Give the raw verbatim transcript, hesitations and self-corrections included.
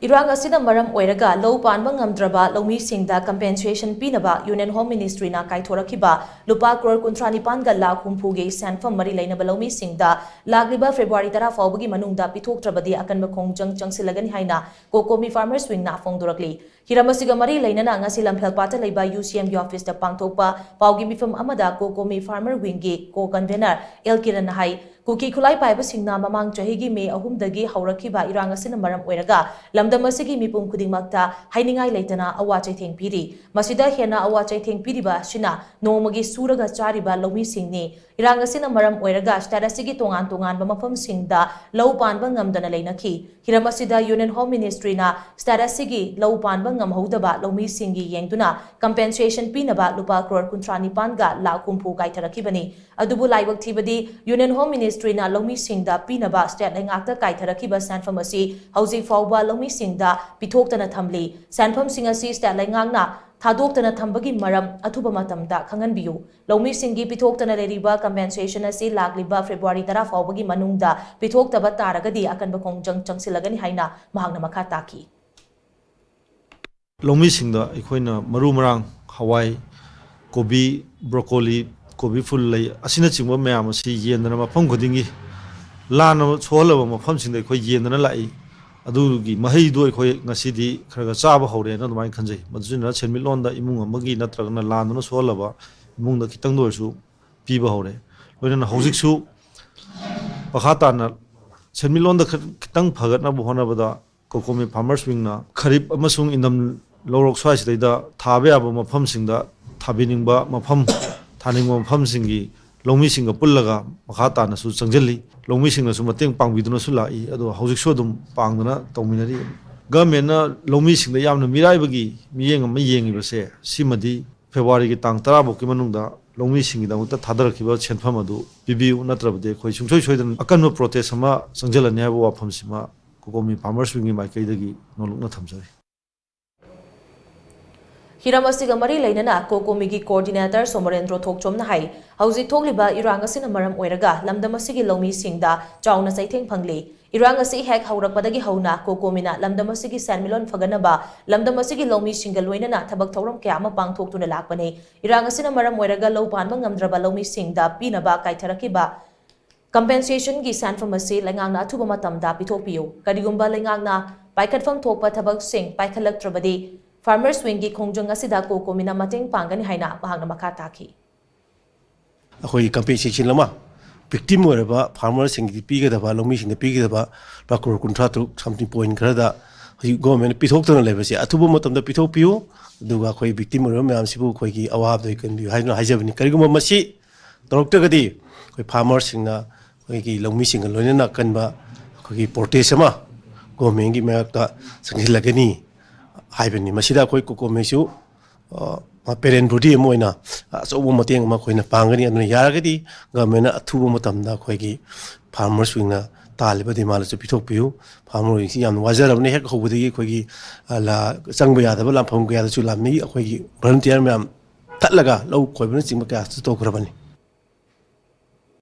ꯏꯔꯥꯡ ꯑꯁꯤꯅ ꯃꯔꯝ ꯑꯣꯏꯔꯒ ꯂꯧ ꯄꯥꯟꯕ ꯉꯝꯗ꯭ꯔꯕ ꯂꯧꯃꯤꯁꯤꯡꯗ compensation ꯄꯤꯅꯕ Union Home Ministry ꯅ ꯀꯥꯏꯊꯣꯔꯛꯈꯤꯕ ꯂꯨꯄꯥ ꯀ꯭ꯔꯣꯔ ꯀꯨꯟꯊ꯭ꯔꯥ ꯅꯤꯄꯥꯟꯒ ꯂꯥꯈ ꯍꯨꯝꯐꯨꯒꯤ ꯁꯦꯟꯐꯝ ꯃꯔꯤ ꯂꯩꯅꯕ ꯂꯧꯃꯤꯁꯤꯡꯗ ꯂꯥꯛꯂꯤꯕ February ꯇꯔꯥ ꯐꯥꯎꯕꯒꯤ ꯃꯅꯨꯡꯗ ꯄꯤꯊꯣꯛꯇ꯭ꯔꯕꯗꯤ ꯑꯀꯟꯕ ꯈꯣꯡꯖꯪ ꯆꯪꯁꯤꯜꯂꯒꯅꯤ ꯍꯥꯏꯅ COCOMI Farmers Wing ꯅ ꯐꯣꯡꯗꯣꯔꯛꯂꯤ꯫ ꯍꯤꯔꯝ ꯑꯁꯤꯒ ꯃꯔꯤ ꯂꯩꯅꯅ ꯉꯁꯤ ꯂꯝꯐꯦꯜꯄꯥꯠꯇ ꯂꯩꯕ UCM ꯒꯤ office ꯇ ꯄꯥꯡꯊꯣꯛꯄ ꯄꯥꯎꯒꯤ ꯃꯤꯐꯝ ꯑꯃꯗ COCOMI Farmer Wing ꯒꯤ co-convener ꯑꯦꯜ ꯀꯤꯔꯟꯅ ꯍꯥꯏ, ꯀꯨꯀꯤ ꯈꯨꯠꯂꯥꯏ ꯄꯥꯏꯕꯁꯤꯡꯅ ꯃꯃꯥꯡ ꯆꯍꯤꯒꯤ ꯃꯦ ꯑꯍꯨꯝꯗꯒꯤ ꯍꯧꯔꯛꯈꯤꯕ ꯏꯔꯥꯡ ꯑꯁꯤꯅ ꯃꯔꯝ ꯑꯣꯏꯔꯒ ꯂꯝꯗꯝ ꯑꯁꯤꯒꯤ ꯃꯤꯄꯨꯝ ꯈꯨꯗꯤꯡꯃꯛꯇ ꯍꯥꯏꯅꯤꯡꯉꯥꯏ ꯂꯩꯇꯅ ꯑꯋꯥ ꯆꯩꯊꯦꯡ ꯄꯤꯔꯤ꯫ ꯃꯁꯤꯗ ꯍꯦꯟꯅ ꯑꯋꯥ ꯆꯩꯊꯦꯡ ꯄꯤꯔꯤꯕ ꯑꯁꯤꯅ ꯅꯣꯡꯃꯒꯤ ꯁꯨꯔꯒ ꯆꯥꯔꯤꯕ ꯂꯧꯃꯤꯁꯤꯡꯅꯤ꯫ ꯏꯔꯥꯡ ꯑꯁꯤꯅ ꯃꯔꯝ ꯑꯣꯏꯔꯒ state ꯑꯁꯤꯒꯤ ꯇꯣꯉꯥꯟ ꯇꯣꯉꯥꯟꯕ ꯃꯐꯝꯁꯤꯡꯗ ꯂꯧ ꯄꯥꯟꯕ ꯉꯝꯗꯅ ꯂꯩꯅꯈꯤ꯫ ꯍꯤꯔꯝ ꯑꯁꯤꯗ Union Home Ministry ꯅ state ꯑꯁꯤꯒꯤ ꯂꯧ ꯄꯥꯟꯕ ꯉꯝꯍꯧꯗꯕ ꯂꯧꯃꯤꯁꯤꯡꯒꯤ ꯌꯦꯡꯗꯨꯅ compensation ꯄꯤꯅꯕ ꯂꯨꯄꯥ ꯀ꯭ꯔꯣꯔ ꯀꯨꯟꯊ꯭ꯔꯥ ꯅꯤꯄꯥꯟꯒ ꯂꯥꯈ ꯍꯨꯝꯐꯨ ꯀꯥꯏꯊꯔꯛꯈꯤꯕꯅꯤ꯫ ꯑꯗꯨꯕꯨ ꯂꯥꯏꯕꯛ ꯊꯤꯕꯗꯤ, Union Home Ministry ꯅ ꯂꯧꯃꯤꯁꯤꯡꯗ ꯄꯤꯅꯕ state ꯂꯩꯉꯥꯛꯇ ꯀꯥꯏꯊꯔꯛꯈꯤꯕ ꯁꯦꯟꯐꯝ ꯑꯁꯤ ꯍꯧꯖꯤꯛ ꯐꯥꯎꯕ ꯂꯧꯃꯤꯁꯤꯡꯗ ꯄꯤꯊꯣꯛꯇꯅ ꯊꯝꯂꯤ꯫ ꯁꯦꯟꯐꯝꯁꯤꯡ ꯑꯁꯤ state ꯂꯩꯉꯥꯛꯅ ꯊꯥꯗꯣꯛꯇꯅ ꯊꯝꯕꯒꯤ ꯃꯔꯝ ꯑꯊꯨꯕ ꯃꯇꯝꯗ ꯈꯪꯍꯟꯕꯤꯌꯨ꯫ ꯂꯧꯃꯤꯁꯤꯡꯒꯤ ꯄꯤꯊꯣꯛꯇꯅ ꯂꯩꯔꯤꯕ compensation ꯑꯁꯤ ꯂꯥꯛꯂꯤꯕ February ꯇꯔꯥ ꯐꯥꯎꯕꯒꯤ ꯃꯅꯨꯡꯗ ꯄꯤꯊꯣꯛꯇꯕ ꯇꯥꯔꯒꯗꯤ ꯑꯀꯟꯕ ꯈꯣꯡꯖꯪ ꯆꯪꯁꯤꯜꯂꯒꯅꯤ ꯍꯥꯏꯅ ꯃꯍꯥꯛꯅ ꯃꯈꯥ ꯇꯥꯈꯤ꯫ ꯂꯧꯃꯤꯁꯤꯡꯗ ꯑꯩꯈꯣꯏꯅ ꯃꯔꯨ ꯃꯔꯥꯡ, ꯍꯋꯥꯏ, ꯀꯣꯕꯤ, ꯕ꯭ꯔꯣꯀꯣꯂꯤ, ꯀꯣꯕꯤ ꯐꯨꯜ ꯂꯩ ꯑꯁꯤꯅꯆꯤꯡꯕ ꯃꯌꯥꯝ ꯑꯁꯤ ꯌꯦꯟꯗꯅ ꯃꯐꯝ ꯈꯨꯗꯤꯡꯒꯤ ꯂꯥꯟꯅ ꯁꯣꯛꯍꯜꯂꯕ ꯃꯐꯝꯁꯤꯡꯗ ꯑꯩꯈꯣꯏ ꯌꯦꯟꯗꯅ ꯂꯥꯛꯏ꯫ ꯑꯗꯨꯒꯤ ꯃꯍꯩꯗꯨ ꯑꯩꯈꯣꯏ ꯉꯁꯤꯗꯤ ꯈꯔ ꯈꯔ ꯆꯥꯕ ꯍꯧꯔꯦꯅ ꯑꯗꯨꯃꯥꯏꯅ ꯈꯟꯖꯩ꯫ ꯃꯗꯨꯅ ꯁꯦꯟꯃꯤꯠꯂꯣꯟꯗ ꯏꯃꯨꯡ ꯑꯃꯒꯤ ꯅꯠꯇ꯭ꯔꯒꯅ ꯂꯥꯟꯗꯨꯅ ꯁꯣꯛꯍꯜꯂꯕ ꯏꯃꯨꯡꯗ ꯈꯤꯇꯪꯗ ꯑꯣꯏꯔꯁꯨ ꯄꯤꯕ ꯍꯧꯔꯦ꯫ ꯂꯣꯏꯅꯅ ꯍꯧꯖꯤꯛꯁꯨ ꯃꯈꯥ ꯇꯥꯅ ꯁꯦꯟꯃꯤꯠꯂꯣꯟꯗ ꯈ-, ꯈꯤꯇꯪ ꯐꯒꯠꯅꯕ ꯍꯣꯠꯅꯕꯗ COCOMI Farmers Wing ꯅ ꯈꯔꯤꯞ ꯑꯃꯁꯨꯡ ꯏꯟꯗꯝ ꯂꯧꯔꯣꯛ ꯁ꯭ꯋꯥꯏꯁꯤꯗꯩꯗ ꯊꯥꯕ ꯌꯥꯕ ꯃꯐꯝꯁꯤꯡꯗ ꯊꯥꯕꯤꯅꯤꯡꯕ ꯃꯐꯝ, ꯊꯥꯅꯤꯡꯕ ꯃꯐꯝꯁꯤꯡꯒꯤ ꯂꯧꯃꯤꯁꯤꯡꯒ ꯄꯨꯜꯂꯒ ꯃꯈꯥ ꯇꯥꯅꯁꯨ ꯆꯪꯁꯤꯜꯂꯤ꯫ ꯂꯧꯃꯤꯁꯤꯡꯅꯁꯨ ꯃꯇꯦꯡ ꯄꯥꯡꯕꯤꯗꯨꯅꯁꯨ ꯂꯥꯛꯏ꯫ ꯑꯗꯣ ꯍꯧꯖꯤꯛꯁꯨ ꯑꯗꯨꯝ ꯄꯥꯡꯗꯅ ꯇꯧꯃꯤꯟꯅꯔꯤ꯫ Government ꯅ ꯂꯧꯃꯤꯁꯤꯡꯗ ꯌꯥꯝꯅ ꯃꯤꯔꯥꯏꯕꯒꯤ ꯃꯤꯠꯌꯦꯡ ꯑꯃ ꯌꯦꯡꯉꯤꯕꯁꯦ ꯁꯤꯃꯗꯤ February ꯒꯤ ꯇꯥꯡ ꯇꯔꯥ ꯐꯥꯎꯒꯤ ꯃꯅꯨꯡꯗ ꯂꯧꯃꯤꯁꯤꯡꯒꯤꯗꯃꯛꯇ ꯊꯥꯗꯔꯛꯈꯤꯕ ꯁꯦꯟꯐꯝ ꯑꯗꯨ ꯄꯤꯕꯤꯌꯨ, ꯅꯠꯇ꯭ꯔꯕꯗꯤ ꯑꯩꯈꯣꯏ ꯁꯨꯡꯁꯣꯏ ꯁꯣꯏꯗꯅ ꯑꯀꯟꯕ protest ꯑꯃ ꯆꯪꯁꯤꯜꯂꯅꯤ ꯍꯥꯏꯕ ꯋꯥꯐꯝꯁꯤꯃ COCOMI Farmers Wing ꯒꯤ ꯃꯥꯏꯀꯩꯗꯒꯤ ꯅꯣꯜꯂꯨꯛꯅ ꯊꯝꯖꯔꯤ꯫ ꯍꯤꯔꯝ ꯑꯁꯤꯒ ꯃꯔꯤ ꯂꯩꯅꯅ COCOMI ꯒꯤ coordinator ꯁꯣꯃꯣꯔꯦꯟꯗ꯭ꯔꯣ ꯊꯣꯛꯆꯣꯝꯅ ꯍꯥꯏ, ꯍꯧꯖꯤꯛ ꯊꯣꯛꯂꯤꯕ ꯏꯔꯥꯡ ꯑꯁꯤꯅ ꯃꯔꯝ ꯑꯣꯏꯔꯒ ꯂꯝꯗꯝ ꯑꯁꯤꯒꯤ ꯂꯧꯃꯤꯁꯤꯡꯗ ꯆꯥꯎꯅ ꯆꯩꯊꯦꯡ ꯐꯪꯂꯤ꯫ ꯏꯔꯥꯡ ꯑꯁꯤ ꯍꯦꯛ ꯍꯧꯔꯛꯄꯗꯒꯤ ꯍꯧꯅ ꯀꯣꯀꯣꯃꯤꯅ ꯂꯝꯗꯝ ꯑꯁꯤꯒꯤ ꯁꯦꯟꯃꯤꯠꯂꯣꯟ ꯐꯒꯠꯅꯕ ꯂꯝꯗꯝ ꯑꯁꯤꯒꯤ ꯂꯧꯃꯤꯁꯤꯡꯒ ꯂꯣꯏꯅꯅ ꯊꯕꯛ ꯊꯧꯔꯝ ꯀꯌꯥ ꯑꯃ ꯄꯥꯡꯊꯣꯛꯇꯨꯅ ꯂꯥꯛꯄꯅꯤ꯫ ꯏꯔꯥꯡ ꯑꯁꯤꯅ ꯃꯔꯝ ꯑꯣꯏꯔꯒ ꯂꯧ ꯄꯥꯟꯕ ꯉꯝꯗ꯭ꯔꯕ ꯂꯧꯃꯤꯁꯤꯡꯗ ꯄꯤꯅꯕ ꯀꯥꯏꯊꯔꯛꯈꯤꯕ ꯀꯝꯄꯦꯟꯁꯦꯁꯟꯒꯤ ꯁꯦꯟꯐꯝ ꯑꯁꯤ ꯂꯩꯉꯥꯛꯅ ꯑꯊꯨꯕ ꯃꯇꯝꯗ ꯄꯤꯊꯣꯛꯄꯤꯌꯨ꯫ ꯀꯔꯤꯒꯨꯝꯕ ꯂꯩꯉꯥꯛꯅ ꯄꯥꯏꯈꯠꯐꯝ ꯊꯣꯛꯄ ꯊꯕꯛꯁꯤꯡ ꯄꯥꯏꯈꯠꯂꯛꯇ꯭ꯔꯕꯗꯤ ꯐꯥꯔꯃꯔꯁ ꯋꯤꯡꯒꯤ ꯈꯣꯡꯖꯪ ꯑꯁꯤꯗ ꯀꯣꯀꯣꯃꯤꯅ ꯃꯇꯦꯡ ꯄꯥꯡꯒꯅꯤ ꯍꯥꯏꯅ ꯃꯍꯥꯛꯅ ꯃꯈꯥ ꯇꯥꯈꯤ꯫ ꯑꯩꯈꯣꯏꯒꯤ ꯀꯝꯄꯦꯟꯁꯦꯁꯟ ꯑꯃ ꯚꯤꯛꯇꯤꯝ ꯑꯣꯏꯔꯕ ꯐꯥꯔꯃꯔꯁꯤꯡꯒꯤꯗꯤ ꯄꯤꯒꯗꯕ, ꯂꯧꯃꯤꯁꯤꯡꯗ ꯄꯤꯒꯗꯕ ꯂꯨꯄꯥ ꯀ꯭ꯔꯣꯔ ꯀꯨꯟꯊ꯭ꯔꯥ ꯇꯔꯨꯛ something point ꯈꯔꯗ ꯍꯧꯖꯤꯛ ꯒꯣꯔꯃꯦꯟꯅ ꯄꯤꯊꯣꯛꯇꯅ ꯂꯩꯕꯁꯦ ꯑꯊꯨꯕ ꯃꯇꯝꯗ ꯄꯤꯊꯣꯛꯄꯤꯌꯨ꯫ ꯑꯗꯨꯒ ꯑꯩꯈꯣꯏ ꯚꯤꯛꯇꯤꯝ ꯑꯣꯏꯔꯕ ꯃꯌꯥꯝꯁꯤꯕꯨ ꯑꯩꯈꯣꯏꯒꯤ ꯑꯋꯥꯕꯗꯒꯤ ꯀꯟꯕꯤꯌꯨ ꯍꯥꯏꯗꯨꯅ ꯍꯥꯏꯖꯕꯅꯤ꯫ ꯀꯔꯤꯒꯨꯝꯕ ꯃꯁꯤ ꯇꯧꯔꯛꯇ꯭ꯔꯒꯗꯤ ꯑꯩꯈꯣꯏ ꯐꯥꯔꯃꯔꯁꯤꯡꯅ ꯑꯩꯈꯣꯏꯒꯤ ꯂꯧꯃꯤꯁꯤꯡꯒ ꯂꯣꯏꯅꯅ ꯑꯀꯟꯕ ꯑꯩꯈꯣꯏꯒꯤ ꯄ꯭ꯔꯣꯇꯦꯁ ꯑꯃ ꯒꯣꯔꯃꯦꯟꯒꯤ ꯃꯥꯌꯣꯛꯇ ꯆꯪꯁꯤꯜꯂꯒꯅꯤ ꯍꯥꯏꯕꯅꯤ꯫ ꯃꯁꯤꯗ ꯑꯩꯈꯣꯏ ꯀꯣꯀꯣꯃꯤꯁꯨ ꯄꯦꯔꯦꯟ ꯕꯣꯗꯤ ꯑꯃ ꯑꯣꯏꯅ ꯑꯆꯧꯕ ꯃꯇꯦꯡ ꯑꯃ ꯑꯩꯈꯣꯏꯅ ꯄꯥꯡꯒꯅꯤ꯫ ꯑꯗꯨꯅ ꯌꯥꯔꯒꯗꯤ ꯒꯣꯔꯃꯦꯟꯅ ꯑꯊꯨꯕ ꯃꯇꯝꯗ ꯑꯩꯈꯣꯏꯒꯤ ꯐꯥꯔꯃꯔꯁꯤꯡꯅ ꯇꯥꯜꯂꯤꯕ ꯗꯤꯃꯥꯟꯗꯁꯨ ꯄꯤꯊꯣꯛꯄꯤꯌꯨ꯫ ꯐꯥꯔꯃꯔꯁꯤꯡꯁꯤ ꯌꯥꯝꯅ ꯋꯥꯖꯔꯕꯅꯤ꯫ ꯍꯦꯛ ꯍꯧꯕꯗꯒꯤ ꯑꯩꯈꯣꯏꯒꯤ ꯆꯪꯕ ꯌꯥꯗꯕ ꯂꯥꯟꯐꯝ ꯀꯌꯥꯗꯁꯨ ꯂꯥꯟꯃꯤ ꯑꯩꯈꯣꯏꯒꯤ ꯚꯣꯂꯨꯟꯇꯤꯌꯔ ꯃꯌꯥꯝ ꯊꯠꯂꯒ ꯂꯧ ꯈꯣꯏꯕꯅꯆꯤꯡꯕ ꯀꯌꯥꯁꯨ ꯇꯧꯈ꯭ꯔꯕꯅꯤ꯫